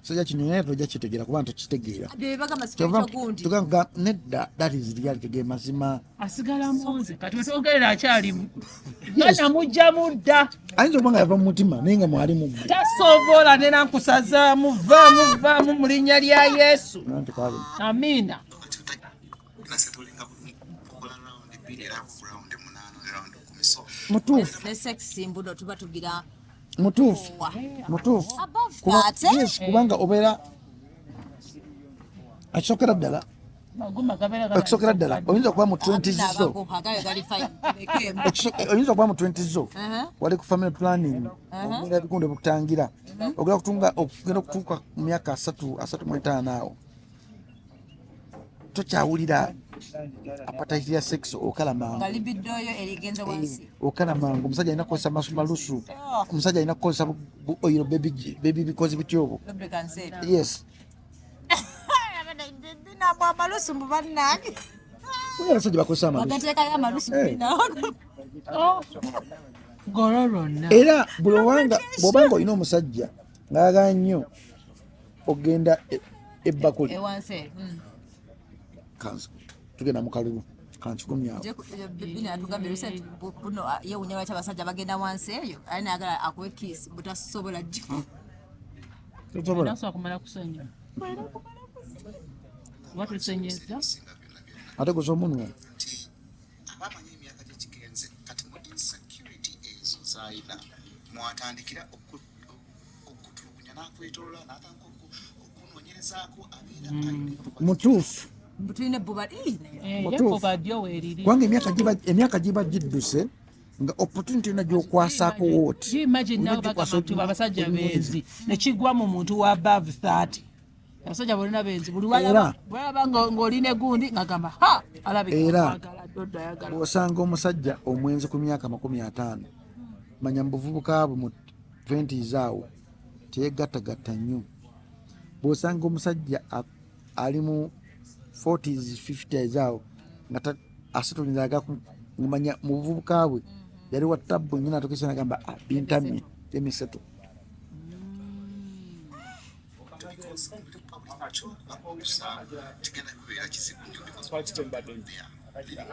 Sajja kino naye tojja kitegeera kuba ntokitegeera. Bye bagamba spiritual gundi. Tugamba nedda, that is reality, ge mazima. Asigala munze kati wetwogerera akyalimu namugjamu dda. Ayinza okuba nga yava mu mutima naye nga mwali mu ggwe. Tasobola nera nkusazaamu, vaamu, vaamu mu linnya lya Yesu. Nanti kale. Amiina. Nasettlinga bulungi, okola round 2 era round 8 ne round 10, so Mutuufu. Ne sex mbuno tuba tugira Mutuufu. Wa. Mutuufu. Above Kuba- that, eh? Yes, kubanga obeera ekisookera ddala Maguma gabeera ekisookera ddala oyinza okuba mu 20 zo. Ago agayo gali fine. Lekemu. Oyinza okuba mu 20 zo, wali ku family planning, ogenda ebigundu ebikutangira, ogenda kutunga ogenda okutuuka mu myaka 30, 35 awo tokyawulira appetite ya sex, okala mangu. Nga libido yo erigenze wansi. Okala mangu. Omusajja alina kukozesa malusu, omusajja alina kukozesa oil, baby bikozi bityo obwo. Lubricants ebyo. Yes. Binabwa amalusu mu bannange. Oyo abasajja bakozesa amalusu. Bagateekayo amalusu. Eh. Bina. Golo lwonna. Era buli obanga bw'obanga olina omusajja ng'ayagala nnyo ogenda ebbakuli Ewansi. Tugenda mu kalulu kankikumyawo. Bina atugambye recent buno yewunya lwaki abasajja bagenda wansi eyo, aye nayagala akuwe kiss butasobola gyo. Tosobola. Nasobola kumala kusenya oba tusenyeza. Ebisinga byonna byonna Ate guza omunwe. Nti aba amanyi emyaka gye kigenze kati mu insecurity ezo z'alina mwatandikira okutulugunya n'akwetolola n'atandika okunoonyerezaako abeera alina Mutuufu. Mbu tulina ebbuba. Ii, naye. Mutuufu. Yekuba ddyo weeriri. Kubanga emyaka giba gidduse nga opportunity yonna gyokwasaako wooti. You imagine nawe bagamba nti abasajja benzi nekigwa mu muntu wa above 30, abasajja bolina benzi buli Era- walaba ng'olina egundi ng'agamba ha alabika Era- ayagala doddo ayagala. Bw'osanga omusajja omwenzi ku myaka 50, manya mu buvubuka bwe mu 20s awo teyegattagatta nnyo. Bw'osanga omusajja ali mu 40s, 50s awo nga asitulinza manya mu buvubuka bwe yali wa tabbu nnyo, natukisa nagamba, "Ah, bintamye emiseto." Because kyokubakusa kigenda kubeera kizibu nnyo because they are living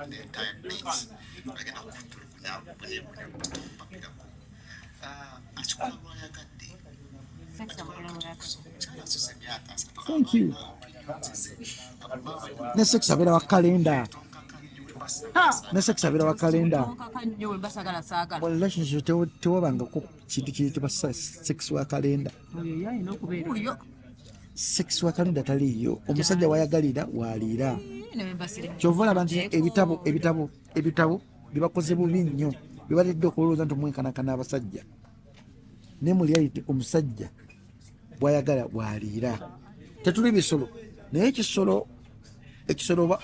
in their tired days, bagenda kutulugunya bunyebunya papirako akikola lwayagadde. Sex amukola lwaki? Omukyala asusa emyaka 30. Thank you. Ne sex abeera wa kalenda, ne sex abeera wa kalenda. Tonkaka nnyo bwe mba saagala saagala. Mu relationship tewabangako kintu kiyitibwa sex wa kalenda. Oyo ye alina okubeera. Oyo. Sex wa kalenda taliiyo. Omusajja wayagalira waliira. Ne bwe mba siri. Kyova olaba nti ebitabo bibakoze bubi nnyo, bibaletedde okulowooza nti omwenkanankana abasajja, naye mu reality omusajja bwayagala bwaliira. Tetuli bisolo, naye ekisolo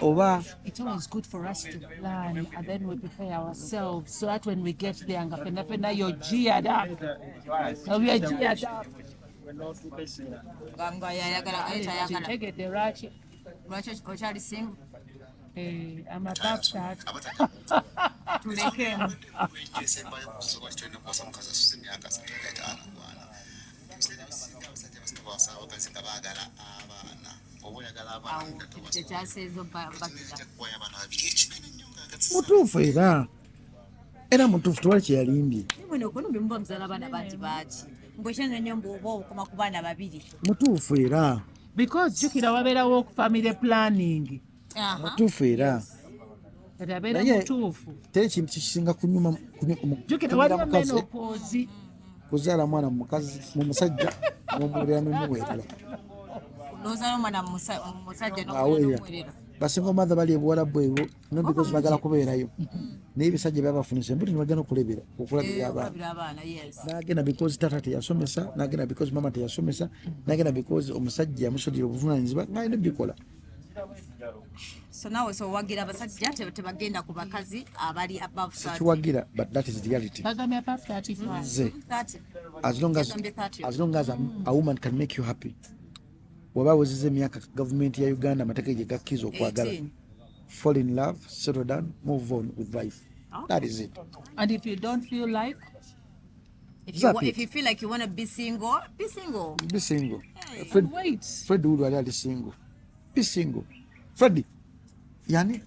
oba It's always good for us to plan and then we prepare ourselves so that when we get there nga fenna fenna you're geared up. We are geared up. Nga yayagala aye tayagala. Kitegedde lwaki. Lwaki okyali single? Eh, I'm above that. Tulekemu. Esembayo kusobola kitolina kuwasa mukazi asusa emyaka 35 ku 40. Ebiseera ebisinga abasajja abasinga bawasa abakazi nga baagala abaana, oba oyagala abaana Awo nga tekyaseezo bagira. kuwayo abaana babiri ekinene nnyo nga agatsisa. Mutuufu, era mutuufu, tewali kyeyalimbye. Mwene okono muba muzaala abaana bangi bangi. Mbwe ekyange nnyo mbu oba okoma ku baana babiri. Mutuufu era. Because jjukira wabeerawo family planning. Aha. Mutuufu era. Kati abeera Naye- mutuufu. Teri kintu kikisinga kunyuma Jjukira kunyumira waliwo mukazi menopause. kuzaala mwana mu mukazi mu musajja n'omuwerera n'omuweerera. N'ozaayo omwana mu musajja Aweerera. n'omuwerera. Basinga mother bali ebuwalabu ebo, not because bagala kubeerayo, naye ebisajja byabafunisa embuto nebagenda okulabirira abaana. Okulabira abaana, yes. Nagenda because tata teyasomesa, nagenda because mama teyasomesa, nagenda because omusajja yamusudira obuvunanyizibwa ng'alina bikola. So naawe so owagira abasajja tebagenda ku bakazi abali above 30? Sikiwagira, but that is reality. Bagambye above 35. Nze 30. as long as, Yagambye 30. as long as a woman can make you happy, waba awezeza emyaka gavumenti ya Uganda amateeka gye gakkiriza okwagala, 18. fall in love, settle down, move on with life. That is it. And if you don't feel like If you, Zap it. if you feel like you want to be single, be single. Be single. Fred, wait. Fred Wood wali ali single. Be single. Fred, yani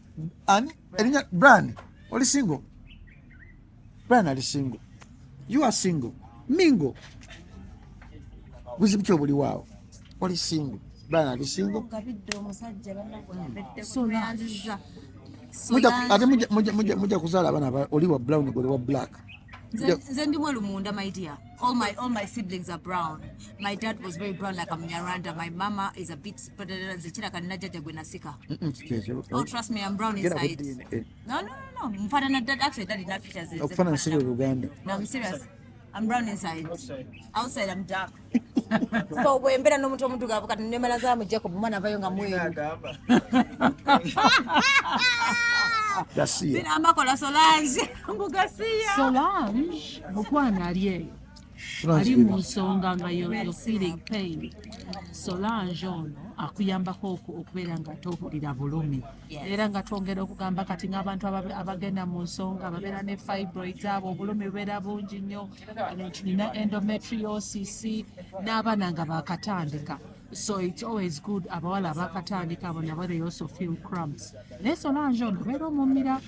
ani erinya Brian, oli single? Brian ali single. You are single. Mingo. Buzibu ki obuliwaawo? Oli single. Brian ali single. Gabidde omusajja bannange. Solange. Ate mujja kuzaala abaana oli wa brown, gwe oli wa black. Nze ndi mweru munda, my dear. All my siblings are brown. My dad was very brown, like a Munyarwanda. My mama is a bit, but nze kiraka nina jjajja gwe nasika. Kyekyo. Oh, trust me, I'm brown Genda ku inside. DNA. No. Nfaanana dad, actually dad ina features. Okufaanana si lwe Luganda. No, I'm serious. I'm brown inside. Outside I'm dark. So bwe mbeera n'omuntu omuddugavu kati nemala zaamu Jacob omwana avayo nga mweru. Agamba. Gasiya. Binambakola Solange. Mbugasiya. Solange mukwano ali eyo, ali mu nsonga nga you're feeling pain. Solange ono akuyambako okubeera nga towulira bulumi. Era nga twongera okugamba kati ng'abantu abagenda mu nsonga babeera ne fibroids, abo obulumi bubeera bungi nnyo. Ano nti nina endometriosis n'abaana nga bakatandika, so it's always good abawala abakatandika abo nabo they also feel cramps. Naye Solange ono obeera omumira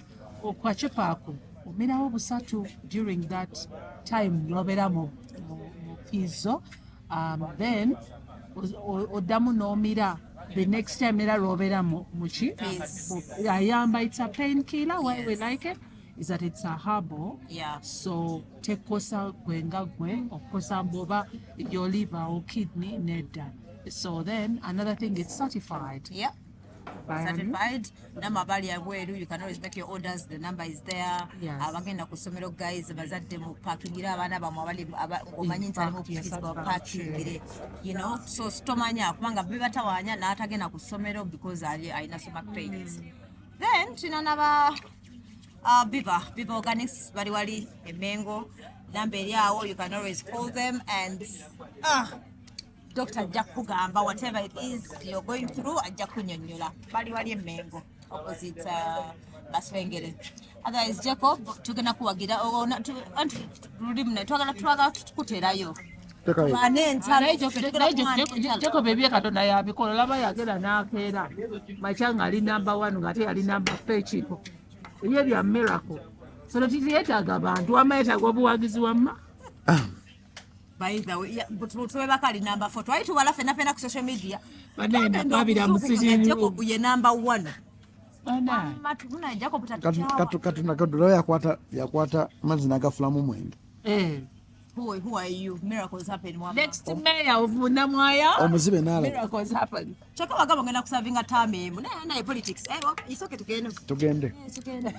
okwakipaako omirawo busatu during that time nobeera mu pizo, then oddamu n'omira the next time era lw'obeera muki ayamba. It's a pain killer. Why we like it is that it's a herbal, so tekosa gwe nga gwe okukosa bw'oba your liver or kidney, nedda. So then another thing, it's certified by Certified. Namba bali abweru, you can always make your orders, the number is there. Abagenda ku ssomero, guys, bazadde mu pakingira abaana bamwe abali omanyi nti ali mu In fact, yes, fees, that's bapakingire, so tomanya kubanga bibatawaanya n'atagenda ku ssomero because ali alina stomach pains. Then tulina naba Biva Organics, bali wali emengo, namba eri awo, you can always call them and Dr. ajja kukugamba whatever it is you're going through, ajja kunyonnyola. Bali wali emengo opposite Baswengere. Otherwise, Jacob, tugenda kuwagira anti luli mune twagala tukuterayo. Tekayo. Tulwane entalo. Naye Tugenda naye kulwana entalo. Jacob ebye Katonda yabikola. Olaba yagenda n'akeera makya ng'ali number one, ng'ate yali number four. Ekiko ebyo bya miracle, so tetiyetaaga bantu, wamma yeetaaga obuwagizi wamma. By the way, yeah, but twebaka ali number 4, twali tubala fenna fenna ku social media. Bannange, Twagenda nakabira mu okuzuukuka nga sitting room. Jacob ye number 1. Bannange. Muna Jacob tatukyawa. Katonda kadulawo yakwata mazzi n'agafulamu mwenge. Eh. Who are you? Miracles happen, wamma. Next mayor of Namwaya. Omuzibe n'alaba. Miracles happen. Kyokka bagamba ngenda kusavinga term emu, naye naye politics, eh, well, it's okay, tugende. Tugende. Eh, tugende.